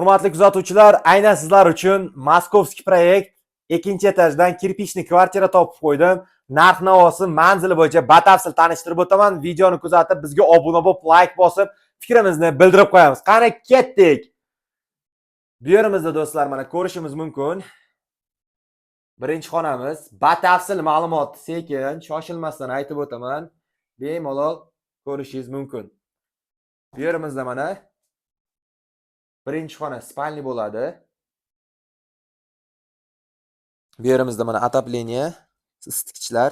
Hurmatli kuzatuvchilar, aynan sizlar uchun Московский проект ikkinchi etajdan кирпичный kvartira topib qo'ydim. Narx-navosi, manzili bo'yicha batafsil tanishtirib o'taman. Videoni kuzatib, bizga obuna bo'lib, layk bosib, fikrimizni bildirib qo'yamiz. Qani, ketdik. Bu yerimizda, do'stlar, mana ko'rishimiz mumkin. Birinchi xonamiz. Batafsil ma'lumot sekin, shoshilmasdan aytib o'taman. Bemalol ko'rishingiz mumkin. Bu yerimizda mana birinchi xona, спальня bo'ladi. Bu yerimizda mana отопление, isitgichlar,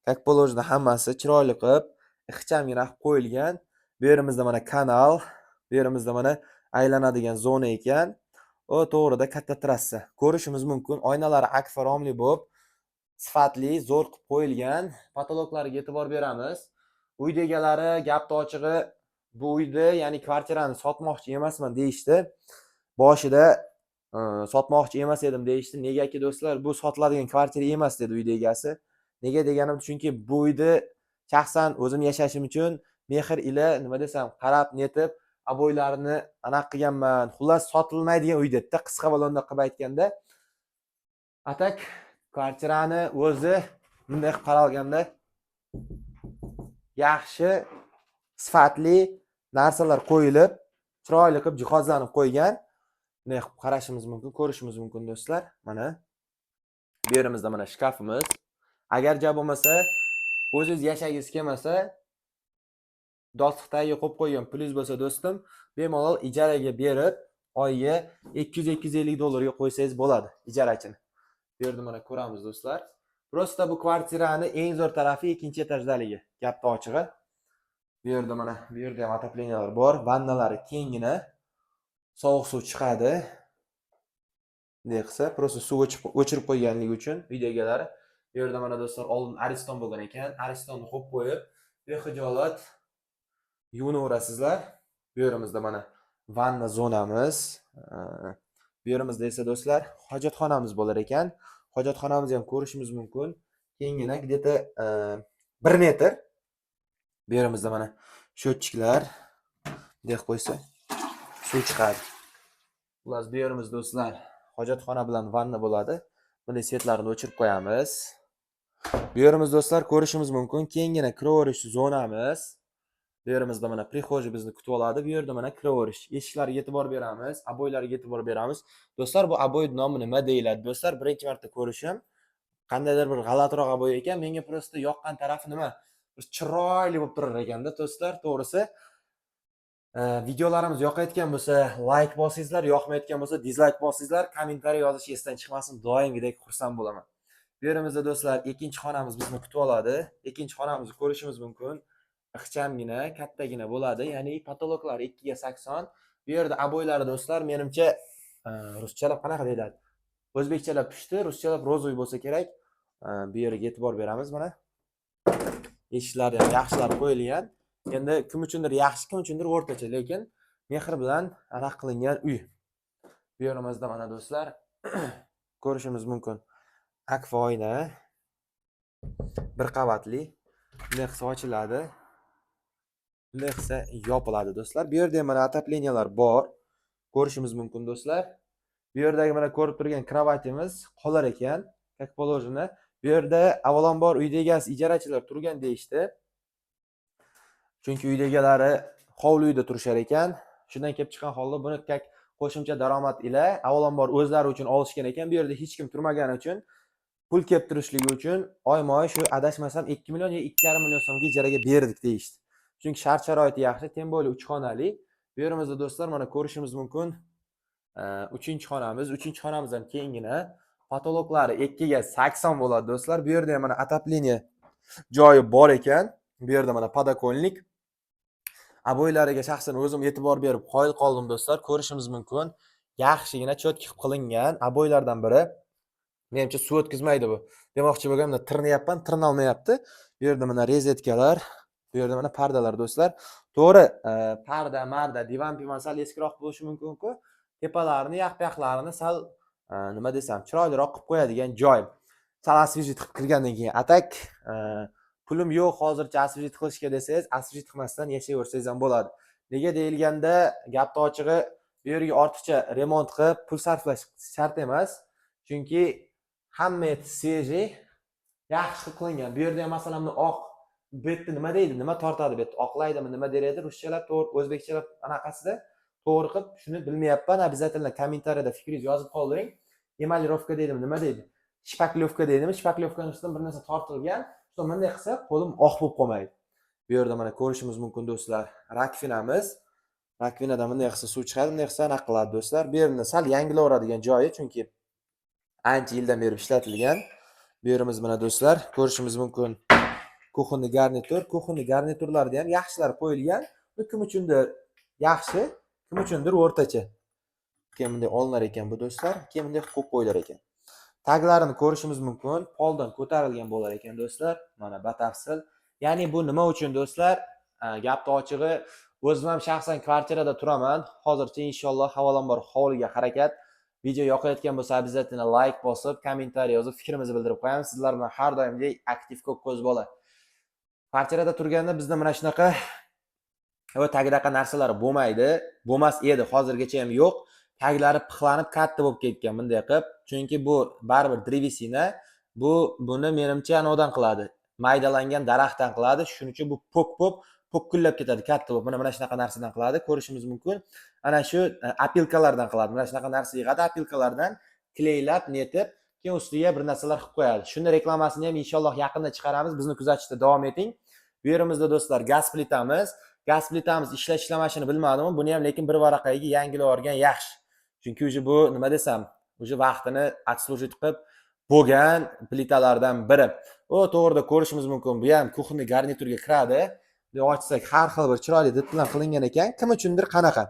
как положено, hammasi chiroyli qilib, ixchamgina qilib qo'yilgan. Bu yerimizda mana kanal, bu yerimizda mana aylanadigan zona ekan. U to'g'rida katta trassa. Ko'rishimiz mumkin. Oynalari akfa romli bo'lib, sifatli, zo'r qilib qo'yilgan. Потолок lariga e'tibor beramiz. Uyda egalari, gapni ochig'i, bu uyni, ya'ni kvartirani sotmoqchi emasman deyishdi. Boshida sotmoqchi emas edim deyishdi. Negaki, do'stlar, bu sotiladigan kvartira emas dedi uyda egasi. Nega deganim, chunki bu uyni shaxsan o'zim yashashim uchun mehr ila, nima desam, qarab, netib, обой larini anaqa qilganman. Xullas, sotilmaydigan uy dedida, qisqa va lo'nda qilib aytganda. А так kvartirani o'zi bunday qilib qaralganda yaxshi, sifatli narsalar qo'yilib, chiroyli qilib jihozlanib qo'ygan. Bunday qilib qarashimiz mumkin, ko'rishimiz mumkin, do'stlar. Mana bu yerimizda mana shkafimiz. Agar ja bo'lmasa, o'zingiz yashagingiz kelmasa, dostiq tagiga qo'yib qo'ygan pulingiz bo'lsa, do'stim, bemalol ijaraga berib, oyiga 200-250 dollarga qo'ysangiz bo'ladi ijarachini. Bu yerda mana ko'ramiz, do'stlar. Просто bu kvartirani eng zo'r tarafi ikkinchi etajdaligi, gapni ochig'i. Bu yerda mana, bu yerda ham отопления lar bor, vannalari kenggina. Sovuq suv chiqadi. Bunday qilsa, просто suv o'chirib qo'yganligi uchun uyda egalari. Bu yerda mana, do'stlar, oldin Ariston bo'lgan ekan. Aristonni qo'yib qo'yib, bexijolat yuvinaverasizlar. Bu yerimizda mana vanna zonamiz. Bu yerimizda esa, do'stlar, hojatxonamiz bo'lar ekan. Hojatxonamizni ham ko'rishimiz mumkin. Kenggina, где-то 1 metr. Bu yerimizda mana счетчик lar. Bunday qilib qo'ysa, suv chiqadi. Xullas, bu yerimiz, do'stlar, hojatxona bilan vanna bo'ladi. Bunday свет larni o'chirib qo'yamiz. Bu yerimiz, do'stlar, ko'rishimiz mumkin. Kenggina kiraverish zonamiz. Bu yerimizda mana прихожий bizni kutib oladi. Bu yerda mana kiraverish. Eshiklariga e'tibor beramiz, обой larga e'tibor beramiz. Do'stlar, bu обой nomi nima deyiladi? Do'stlar, birinchi marta ko'rishim. Qandaydir bir g'alatiroq обой ekan. Menga просто yoqqan tarafi nima? Bir chiroyli bo'lib turar ekanda, do'stlar, to'g'risi. Videolarimiz yoqayotgan bo'lsa, layk bosingizlar, yoqmayotgan bo'lsa, дизлайк bosingizlar, kommentariy yozish esdan chiqmasin, doimgidek xursand bo'laman. Bu yerimizda, do'stlar, ikkinchi xonamiz bizni kutib oladi. Ikkinchi xonamizni ko'rishimiz mumkin. Ixchamgina, kattagina bo'ladi. Ya'ni потолок lari 2 ga 80. Bu yerda обой lari, do'stlar, menimcha, ruschalab qanaqa deyiladi? O'zbekchalab pushti, ruschalab розовый bo'lsa kerak. Bu yerga e'tibor beramiz mana. Eshiklari ham yaxshilab qo'yilgan. Endi kim uchundir yaxshi, kim uchundir o'rtacha, lekin mehr bilan anaqa qilingan uy. Bu yerimizda mana, do'stlar, ko'rishimiz mumkin. Akfa oyna. Bir qavatli. Bunday qilsa ochiladi. Bunday qilsa yopiladi, do'stlar. Bu yerda ham mana отопления lar bor. Ko'rishimiz mumkin, do'stlar. Bu yerdagi mana ko'rib turgan kravatimiz qolar ekan, как положено. Bu yerda avvalambor uyda egasi, ijarachilar turgan deyishdi. Chunki uyda egalari hovli uyda turishar ekan. Shundan kelib chiqqan holda buni как qo'shimcha daromad ila avvalambor o'zlari uchun olishgan ekan. Bu yerda hech kim turmagani uchun, pul kelib turishligi uchun oyma-oy shu, adashmasam, 2 million yo 2,5 million so'mga ijaraga berdik deyishdi. Chunki shart sharoiti yaxshi, тем более 3 xonali. Bu yerimizda, do'stlar, mana ko'rishimiz mumkin. Uchinchi xonamiz, uchinchi xonamiz ham kenggina. Потолок lari 2 ga 80 bo'ladi, do'stlar. Bu yerda ham mana отопление joyi bor ekan. Bu yerda mana подоконник. Обой lariga shaxsan o'zim e'tibor berib qoyil qoldim, do'stlar. Ko'rishimiz mumkin. Yaxshigina чётко qilib qilingan обой lardan biri. Menimcha, suv o'tkazmaydi bu. Demoqchi bo'lganimda tirnayapman, tirnalmayapti. Bu yerda mana rozetkalar, bu yerda mana pardalar, do'stlar. To'g'ri, parda, marda, divan, pivan sal eskiroq bo'lishi mumkin-ku. Tepalarini, yoq-buyoqlarini sal nima desam, chiroyliroq qilib qo'yadigan joy. Sal освежить qilib kirgandan keyin, а так pulim yo'q hozircha освежить qilishga desangiz, освежить qilmasdan yashayversangiz ham bo'ladi. Nega deyilganda, gapni ochig'i, Bu yerga ortiqcha remont qilib pul sarflash shart emas, chunki hamma свежий, yaxshi qilib qilingan. Bu yerda ham, masalan, buni oq, bu yerda nima deydi, nima tortadi, bu yerda oqlaydimi, nima der edi ruschalab, to'g'ri, o'zbekchalab anaqasida to'g'ri qilib shuni bilmayapman. Обязательно kommentariyada fikringizni yozib qoldiring. Эмалировка deydimi, nima deydi, шпаклёвка deydimi, шпаклёвка ni ustidan bir narsa tortilgan, что bunday qilsa qo'lim oq bo'lib qolmaydi. Bu yerda mana ko'rishimiz mumkin, do'stlar, раковина miz. Раковина dan bunday qilsa suv chiqadi, bunday qilsa anaqa qiladi, do'stlar. Bu yerni sal yangilaveradigan joyi, chunki ancha yildan beri ishlatilgan. Bu yerimiz mana, do'stlar, ko'rishimiz mumkin, кухонный garnitur. Кухонный garniturlarda ham yaxshilari qo'yilgan. Bu kim uchundir yaxshi, kim uchundir o'rtacha. Keyin bunday olinar ekan bu, do'stlar, keyin bunday qo'yib qo'yilar ekan. Taglarini ko'rishimiz mumkin, poldan ko'tarilgan bo'lar ekan, do'stlar, mana batafsil. Ya'ni bu nima uchun, do'stlar? Gapni ochig'i, o'zim ham shaxsan kvartirada turaman hozircha. Inshaalloh, avvalambor hovliga harakat. Video yoqayotgan bo'lsa, обязательно layk bosib, kommentariy yozib, fikrimizni bildirib qo'yamiz. Sizlar bilan har doimgidek aktiv ko'k ko'z bola. Kvartirada turganda bizda mana shunaqa va tagidaqa narsalar bo'lmaydi, bo'lmas edi, hozirgacha ham yo'q. Taglari pixlanib, katta bo'lib ketgan bunday qilib, chunki bu baribir древесина. Bu buni, menimcha, anavidan qiladi, maydalangan daraxtdan qiladi. Shuning uchun bu po'k bo'lib, po'killab ketadi, katta bo'lib. Mana shunaqa narsadan qiladi, ko'rishimiz mumkin. Ana shu опилка lardan qiladi. Mana shunaqa narsa yig'adi, опилка lardan клей lab netib, keyin ustiga bir narsalar qilib qo'yadi. Shuni reklamasini ham inshaalloh yaqinda chiqaramiz, bizni kuzatishda davom eting. Bu yerimizda, do'stlar, gaz plitamiz. Gaz plitamiz ishlash ishlamashini bilmadim, buni ham lekin bir varaqaga yangilab yuborgan yaxshi, chunki уже bu, nima desam, уже vaqtini отслужить qilib bo'lgan plitalardan biri. U to'g'rida ko'rishimiz mumkin, bu ham кухонный garniturga kiradi. Bunday ochsak, har xil bir chiroyli did bilan qilingan ekan, kim uchundir qanaqa.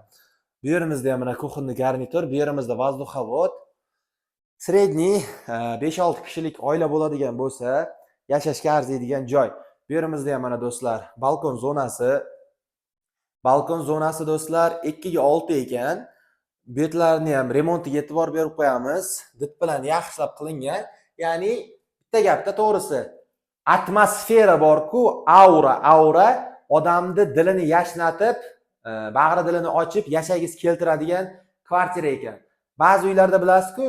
Bu yerimizda ham mana кухонный garnitur. Bu yerimizda воздуховод. Средний 5-6 kishilik oila bo'ladigan bo'lsa, yashashga arziydigan joy. Bu yerimizda ham mana, do'stlar, balkon zonasi. Balkon zonasi, do'stlar, 2 ga 6 ekan. Bu yerlarni ham remontiga e'tibor berib qo'yamiz, did bilan yaxshilab qilingan. Ya'ni bitta gapda, to'g'risi, atmosfera borku, aura, aura, odamni dilini yashnatib, bag'ri dilini ochib yashagisi keltiradigan kvartira ekan. Ba'zi uylarda bilasizku,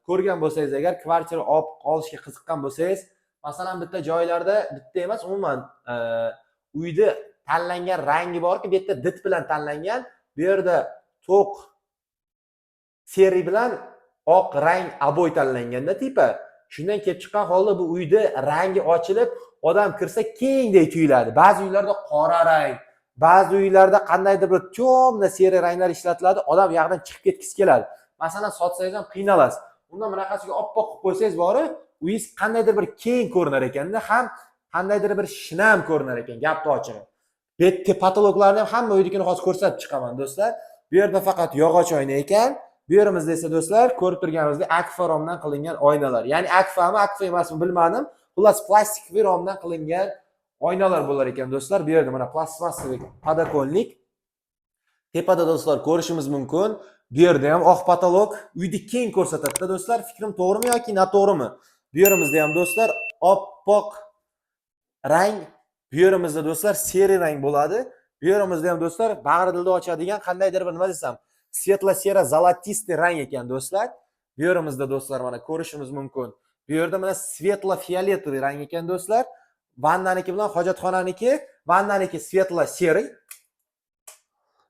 ko'rgan bo'lsangiz agar, kvartira olib olishga qiziqqan bo'lsangiz, masalan, bitta joylarda, bitta emas, umuman, uyni tanlangan rangi borku, bu yerda did bilan tanlangan. Bu yerda to'q серый bilan oq rang обой tanlanganda, типа shundan kelib chiqqan holda bu uyni rangi ochilib, odam kirsa kengdek tuyuladi. Ba'zi uylarda qora rang, ba'zi uylarda qandaydir bir темно серый ranglar ishlatiladi, odam u yoqdan chiqib ketgisi keladi. Masalan, sotsangiz ham qiynalasiz. Undan bunaqasiga oppoq qilib qo'ysangiz bori, uyingiz qandaydir bir keng ko'rinar ekanda, ham qandaydir bir shinam ko'rinar ekan, gapni ochig'i. Bu yerda потолок larni ham, hamma uynikini hozir ko'rsatib chiqaman, do'stlar. Bu yerda faqat yog'och oyna ekan. Bu yerimizda esa, do'stlar, ko'rib turganimizdek, akfa romdan qilingan oynalar. Ya'ni akfami, akfa emasmi, bilmadim, xullas, пластиковый romdan qilingan oynalar bo'lar ekan, do'stlar. Bu yerda mana пластмассовый подоконник. Tepada, do'stlar, ko'rishimiz mumkin, bu yerda ham oq потолок uyni keng ko'rsatadida, do'stlar. Fikrim to'g'rimi yoki noto'g'rimi? Bu yerimizda ham, do'stlar, oppoq rang. Bu yerimizda, do'stlar, серый rang bo'ladi. Bu yerimizda ham, do'stlar, bag'ri dilni ochadigan qandaydir bir, nima desam, светло серо золотистый rang ekan, do'stlar. Bu yerimizda, do'stlar, mana ko'rishimiz mumkin, bu yerda mana светло фиолетовый rang ekan, do'stlar. Vannaniki bilan hojatxonaniki, vannaniki светло серый.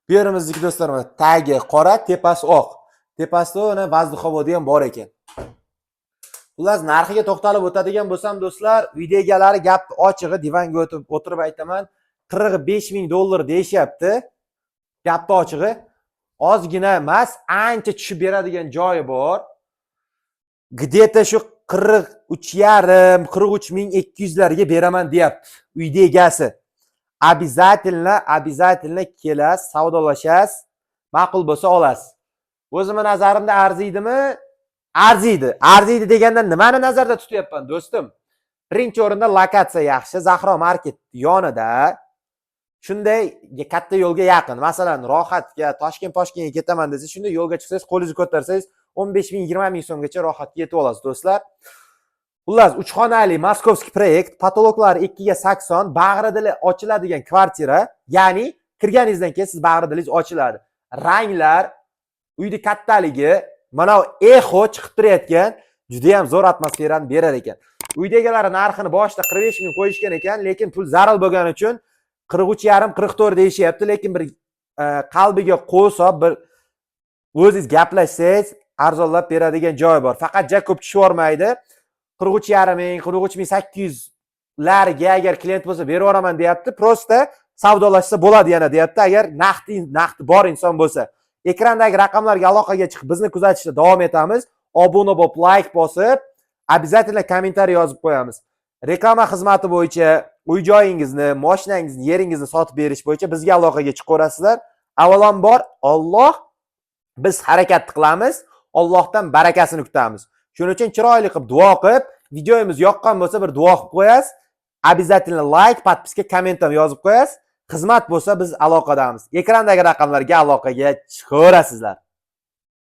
Bu yerimizniki, do'stlar, mana tagi qora, tepasi oq. Tepasida mana воздуховод i ham bor ekan. Xullas, narxiga to'xtalib o'tadigan bo'lsam, do'stlar, uyda egalari, gap ochig'i, divanga o'tib o'tirib aytaman, 45 ming dollar deyishyapti. Gapni ochig'i, ozgina emas, ancha tushib beradigan joyi bor. Где-то shu 43,5, 43 200 larga beraman deyapti uyda egasi. Обязательно, обязательно kelasiz, savdolashasiz, ma'qul bo'lsa olasiz. O'zimni nazarimda arziydimi? Arziydi. Arziydi deganda nimani nazarda tutyapman, do'stim? Birinchi o'rinda lokatsiya yaxshi, Zahro Market yonida, shunday katta yo'lga yaqin. Masalan, Rohatga, Toshkent, Toshkentga ketaman desa, shunday yo'lga chiqsangiz, qo'lingizni ko'tarsangiz, 15 ming, 20 ming so'mgacha Rohatga yetib olasiz, do'stlar. Xullas, uch xonali московский проект, потолок lari 2 ga 80, bag'ri dili ochiladigan kvartira, ya'ni kirganingizdan keyin siz bag'ri dilingiz ochiladi. Ranglar Uyni kattaligi, mana eho chiqib turayotgan, juda ham zo'r atmosferani berar ekan. Uyda egalari narxini boshida 45 ming qo'yishgan ekan, lekin pul zaril bo'lgani uchun 43,5, 44 deyishyapti, lekin bir qalbiga qo'l solib, bir o'zingiz gaplashsangiz, arzonlab beradigan joyi bor. Faqat ja ko'p tushib yubormaydi. 43,5 ming, 43 800 larga agar klient bo'lsa, berib yuboraman deyapti. Просто savdolashsa bo'ladi yana deyapti, agar naqdi bor inson bo'lsa. Ekrandagi raqamlarga aloqaga chiqib, bizni kuzatishda davom etamiz. Obuna bo'lib, layk bosib, обязательно kommentariy yozib qo'yamiz. Reklama xizmati bo'yicha, uy joyingizni, moshinangizni, yeringizni sotib berish bo'yicha bizga aloqaga chiqaverasizlar. Avvalambor Olloh, biz harakat qilamiz, Allohdan barakasini kutamiz. Shuning uchun chiroyli qilib duo qilib, videomiz yoqqan bo'lsa, bir duo qilib qo'yasiz. Обязательно layk, подписка, komment ham yozib qo'yasiz. Xizmat bo'lsa, biz aloqadamiz. Ekrandagi raqamlarga aloqaga chiqaverasizlar.